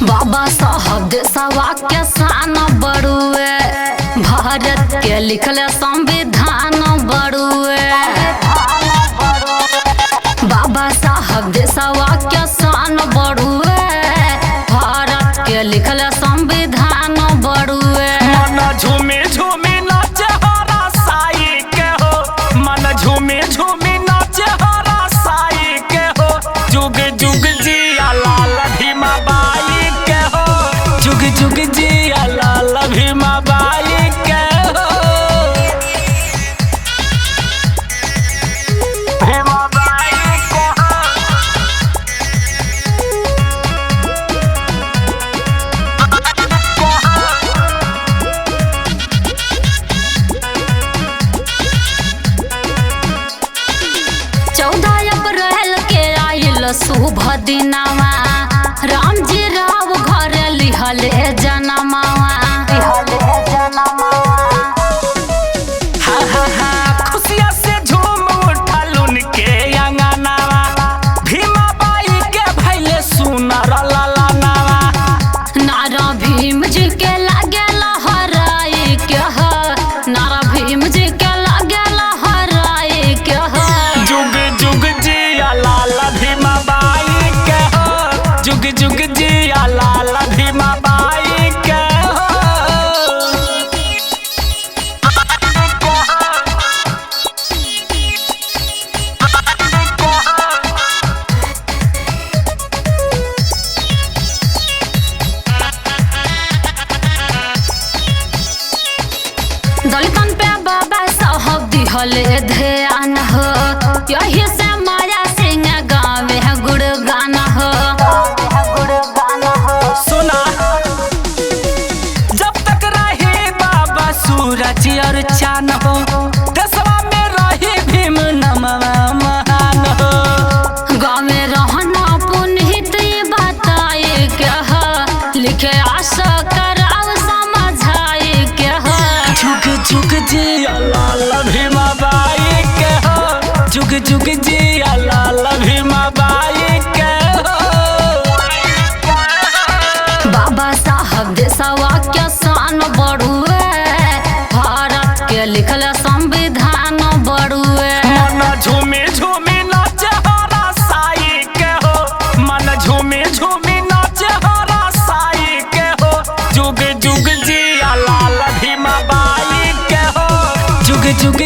बाबा साहब देशवा के शान बड़ुए, भारत के लिखल संविधान बड़ुए। बाबा साहब देशवा के शान बड़ुए, भारत के लिखल संविधान बड़ुए। मन झूमे झूमे नाचे हरा साई के हो, मन झूमे झूमे नाचे हरा साई के हो। जुग जुग जिया लाल भीमा बाई के हो, जुग जुग जिया लाल भीमा बाई के हो। भीमा बाई के हो। 14 अप्रैल के आयल शुभ दिनवा, राम जी राव घर लिहले जनमावा। हा हा हा, खुशिया से झूम उठल उनके अंगनावा, भीमा बाई के भैले सुनर ललनावा। नारा भीम जी के लागे लहराई के ह, नारा भीम जी के लागे लहराई के ह। जुग जुग जिया लाल भीमा बाई के हो, जुग जुग जिया लाल भीमा बाई के हो। दलितन पे बाबा साहब दिहले ध्यान हो, यही से माया सिंह गावे है गुणगान हो। सुना, जब तक रहे बाबा सूरज और चांद हो, दसवा में रहे भीम नमवा महान हो। गाँव में रहना पुनहित बताए के ह, लिखे आशा कराव समझाए के ह। जुग जुग जिया लाल भीमा बाई के हो, जुग जुग जिया लाल भीमा बाई के हो। बाबा साहब देशवा के शान बड़ुए, भारत के लिखल संविधान बड़ुए। मन झूमे झूमे नाचे हरा साई के हो, मन झूमे झूमे नाचे हरा साई के हो। जुग जुग जिया लाल भीमा बाई के हो, जुग जुग।